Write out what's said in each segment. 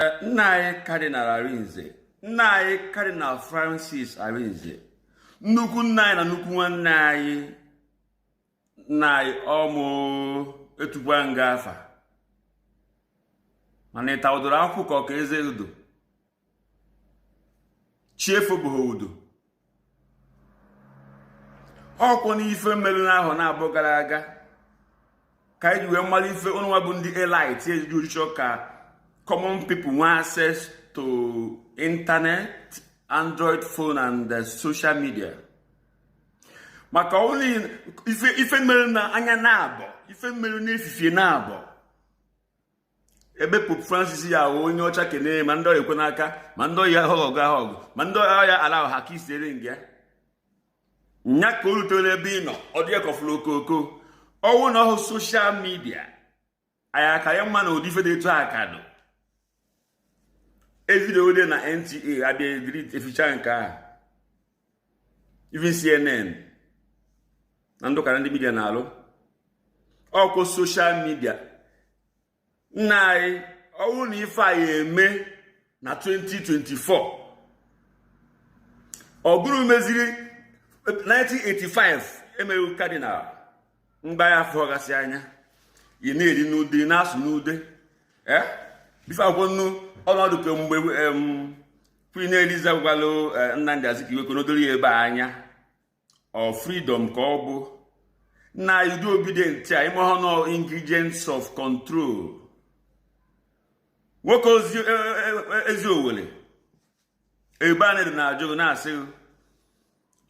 Nna anyị Cardinal Arinze, nna anyị Cardinal Francis Arinze, nnukwu nna anyị na nnukwu nwanne anyị, nna anyị ọmụ etukwa nga afa, mana ịta ụdoro akwụkwọ ka ọ ka eze udo chiefobụghị udo. Ọkwụ n'ife mmerụ n'ahụ na-abụ gara aga ka anyị ji wee mara ife ụnụnwa bụ ndị elite ejiji ochichọ ka common people nwee access to internet, Android phone and social media, maka only ife mere na anya na-abọ, ife mere n'efifie na-abọ ebe Pope Francis ya ahụ onye ọcha kene, ma ndị ọya ekwe n'aka, ma ndị ọya ahọgụ ahọgụ, ma ndị ọya ala ha ka isiere nga nya ka o rutere ebe ị nọ. Ọ dị kọfụrụ okoko ọnwụ na ọhụ social media anyị aka ya mma na ụdị ife dị etu a ka dụ evidio dị na NTA abịa ediri eficha nke a, even CNN na ndị ụka na ndị media na-alụ ọkụ social media. Nna anyị, ọwụ na ife anyị eme na 2024, ọ bụrụ meziri 1985 emeghị cardinal mgba ya afọ gasị anya, ị na-eri n'ude, ị na-asụ n'ude. Ee, bifo akwụkwọ nnu ọnọdụ ka mgbe Queen Eliza gwalụ Nnamdi Azikiwe ka n'odoro ya ebe a anya ọ freedom ka ọ bụ nna anyị dị obedient a ime nọ ingredients of control. Nwoke ozi ezi Owere ebe a na-edo na-ajụ na-asị,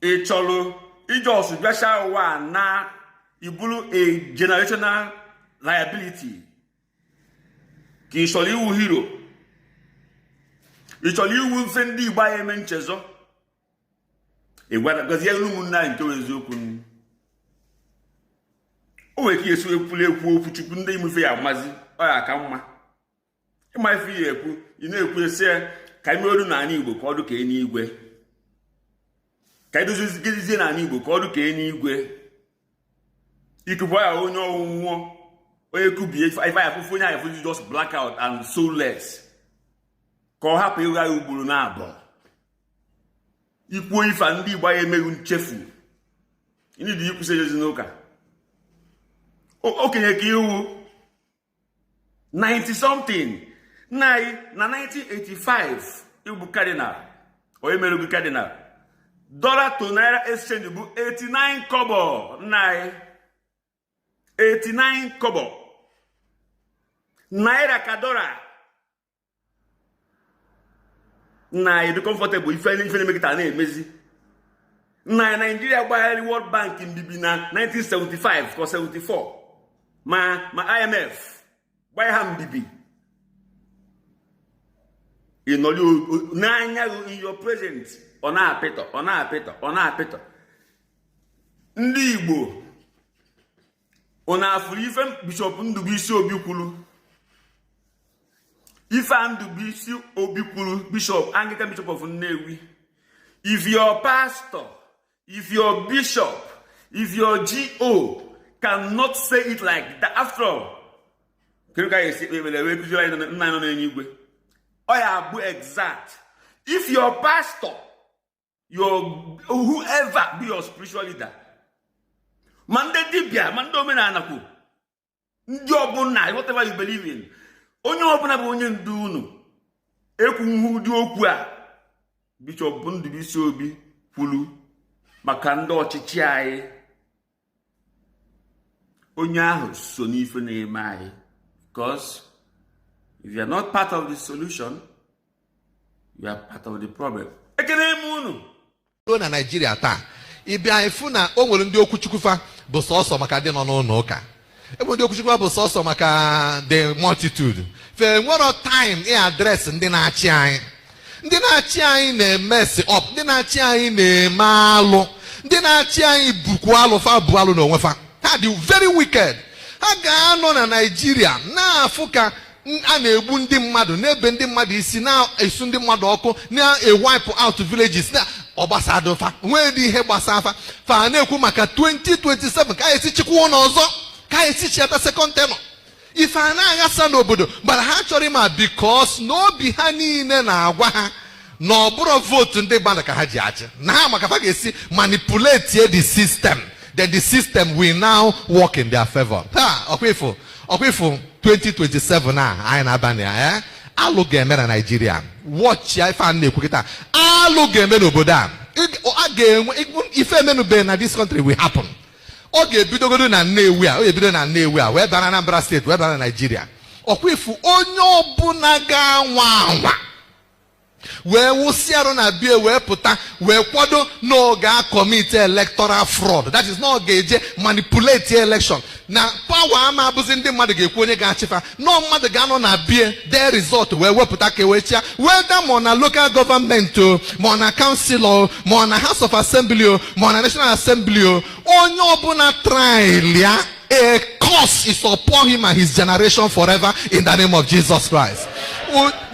ị chọrọ ije ọsụ bịacha ụwa na iburu a generational liability, ka ị chọrọ iwu hero, ị chọrọ iwu mfe ndị Igbo anyị eme nchezọ? Ị gwazie ụmụnne anyị nke bụ eziokwu. O nwere ike esi ekwulu ekwu okwu Chukwu ndị imefe ya amazi ọ ya aka mma ịma ife ya ekwu. Ị na-ekwu esi ya ka anyị meru n'ala Igbo ka ọ dị ka eluigwe, ka anyị dozizie n'ala Igbo ka ọ dị ka eluigwe. Ikuku ya onye ọnwụnwụọ onye kubie ife ya afụfụ onye anyị just blackout and soulless, ka ọ hapụ ịgha ya ugboro na abụọ. Ikwuo ife a, ndị Igbo anyị emeghị nchefu ndị dị ikwụsị ejezi n'ụka okenye ka iwu 90 something. Nna anyị, na 1985 ịbụ cardinal, onye mere gị cardinal, dollar to naira exchange bụ 89 kobo. Nna anyị, 89 kobo naira ka dollar. Nna anyị, dị comfortable ife ife na-emekịta na-emezi. Nna anyị, Naijiria gbagharị World Bank mbibi na 1975 ka 74, ma IMF gbanye ha mbibi. Ị nọrọ n'anya in your present, ọ na-apịtọ, ọ na-apịtọ, ọ na-apịtọ. Ndị Igbo, ọ na-afụrụ ife Bishọp Ndubuisi Obi kwuru, ife a Ndubuisi Obi kwuru, Bishọp, Anglican Bishop of Nnewi: if your pastor, if your bishop, if your GO cannot say it like that, after all, kedu ka anyị esi ekpe ekpere wee kụziere anyị nna anyị nọ n'eluigwe? Ọ ya bụ exact. If your pastor, your whoever be your spiritual leader, ma ndị dibịa, ma ndị omenala kwu, ndị ọbụla, whatever you believe in, onye ọbụla bụ onye ndu unu ekwughị ụdị okwu a Bishọp Ndubuisi Obi kwuru maka ndị ọchịchị anyị, onye ahụ so n'ife na-eme anyị, because if you are not part of the solution, you are part of the problem. Ekene m unu. Ruo na Naijiria taa, ịbịa ịfụ na o nwere ndị okwuchukwu fa bụ sọsọ maka ndị nọ n'ụlọ ụka, ebe ndị okwuchukwu fa bụ sọsọ maka the multitude, fe nwere time ị address ndị na-achị anyị. Ndị na-achị anyị na-emess up, ndị na-achị anyị na-eme alụ, ndị na-achị anyị bukwu alụ, fa bụ alụ n'onwe fa. Ha dị very wicked. Ha ga-anọ na Naijiria na-afụ ka a na-egbu ndị mmadụ, na-ebe ndị mmadụ isi, na-esu ndị mmadụ ọkụ, na-ewipe out villages, na ọgbasadụfa nwee dị ihe gbasa fa. Fa na-ekwu maka 2027, ka a esi chịkwa ụlọ ọzọ, ka a esi chiata second tenure. Ife a na-aghasa n'obodo, mana ha chọrọ ịma, because n'obi ha niile na-agwa ha na ọ bụrụ vote ndị mmadụ ka ha ji achị, na ha maka fa ga-esi manipulate the system, then the system will now work in their favor. Ha ọkwa ọkwa 2027 a anyị na-aba na ya, eh? Alụ ga-eme na Naijiria. Watch ya, ife a na-ekwu kịta, alụ ga-eme n'obodo a. A ga-enwe ife emenube na this country will happen. Ọ ga-ebidogodo na Nnewi a, ọ ga-ebido na Nnewi a wee baa na Anambra Steeti, wee baa na Naijiria. Ọkwa ifu onye ọbụla ga-anwa anwa wee wụsị arụ na bie, wee pụta, wee kwado na ọ ga-acommit electoral fraud, that is, na ọ ga-eje manipulate election, na power ama abụzi ndị mmadụ ga-ekwu onye ga-achịfa, nọọ mmadụ ga-anọ na bie dee result wee wepụta ka wee chia, weda ma ọ na local government o, ma ọ na council o, ma ọ na House of Assembly o, ma ọ na National Assembly o, onye ọbụla try ya, a curse is upon him and his generation forever in the name of Jesus Christ.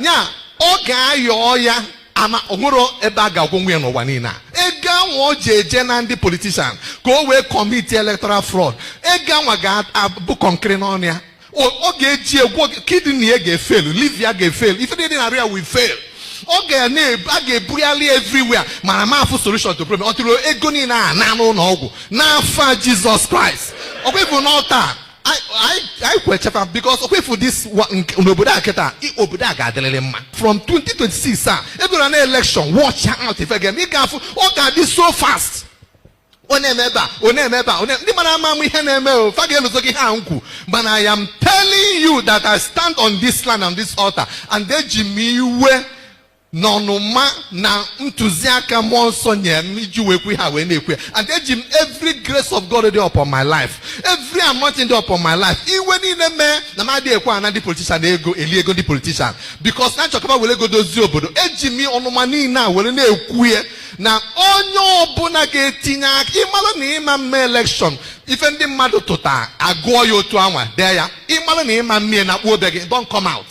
Nya ọ ga-ayọ ya ama onwero ebe a ga-agwụ nwunye n'ụwa niile a. Ego anwa o ji eje na ndị politician ka o wee commit electoral fraud, ego anwa ga-abụ kọnkịrị n'ọnụ ya. Ọ ga-eji egwu, kidney ya ga-efail, liver ya ga-efail, ife niile na-arụ ya will fail. Ọ ga na a ga-ebugharị everywhere, mana ma afụ solution to problem ọ tụrụ ego niile a na n'ụlọ ọgwụ n'afọ Jizọs Kraịst. Ọkwa ịfụ n'ọta anyị kwechefa, because ọkwa ịfụ this n'obodo a kịta, obodo a ga-adịrịrị mma from 2026 a ebere na election. Watch out, ife ga-eme, ị ga-afụ ọ ga-adị so fast. Ọ na-eme ebe a, ọ na-eme ebe a, ndị mara ama ama ihe na-eme o fa ga-eluzo gị ha nkwu. Mana I am telling you that I stand on this land, on this altar, and eji m iwe n'ọnụma na ntụziaka Mmụọ Nsọ nye m iji wee kwu ha wee na-ekwu ya, and eji m every grace of God dị upon my life, every anointing dị upon my life, iwe niile mee na m adịghị ekwe ana ndị politician ego eli ego ndị politician, because na nchọkọba were ego dozie obodo. Eji m ọnụma niile a were na-ekwu ya na onye ọbụla ga-etinye aka, ịmalụ na ịma mma election, ife ndị mmadụ tụta agụọ ya otu anwa dee ya, ịmalụ na ịma mmie na kpuo obe gị, don't come out.